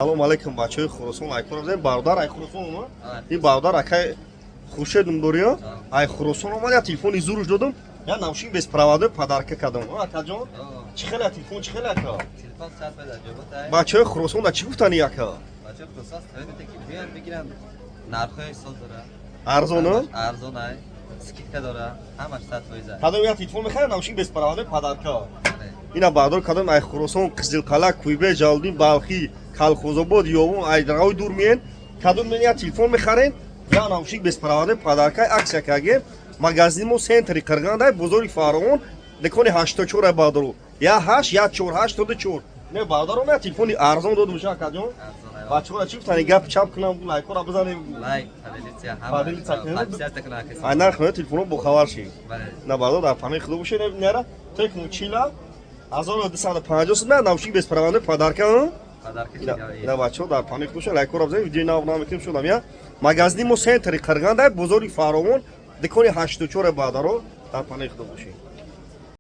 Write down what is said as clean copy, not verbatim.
Салом алейкум, бачаҳои Хуросон, лайкора бизанед. Бародар ай Хуросон омад. Ин бародар акай Хуршед Нумдориё ай Хуросон омад, я телефони зуруш додум, я наушник беспроводной подарка кардам. Акаҷон, чӣ хеле телефон, чӣ хеле, ака? Телефон сад фоиз аҷоботай. Бачаҳои Хуросон да чӣ гуфтани, ака? Бачаҳо Хуросон совет ки биён бигиранд, нархҳои соз дора. Арзону? Арзон ай, скидка дора, ҳамаш 100%. Кадом я телефон мехарад, наушник беспроводной подарка. Ина бардор кадом ай Хуросон, Қизилқала, Куйбе, Жалдин, Балхӣ, Калхозобод, Ёвон, ай роҳи дур миен, кадом мен я телефон мехарен, я наушник беспроводной подарка, акция кагем. Магазини мо центри Қирғандай, бозори Фаровон, дикони 84 ай бардору. Я 8, я 4, 84. Не бардорум, я телефони арзон додум ша, акаҷон. Бачаҳо чӣ гуфтани, гап чап кунам, лайкора бизанем. Лайк, поделиться, Поделиться кунем. Подписаться кунанд. Ай нарх ноя телефоно бохабар ши. Бале. На бардор, дар паноҳи Худо бошед, нера Техно чила 1250 сум, на наушник беспроводной подарка, а? Подарка. Ина бачаҳо, дар паноҳи Худо бошед, лайкора бизанед, видеои нав намекунем шудам я. Магазини мо центри Қирғандай, бозори Фаровон, дикони 84 бардаро, дар паноҳи Худо бошед.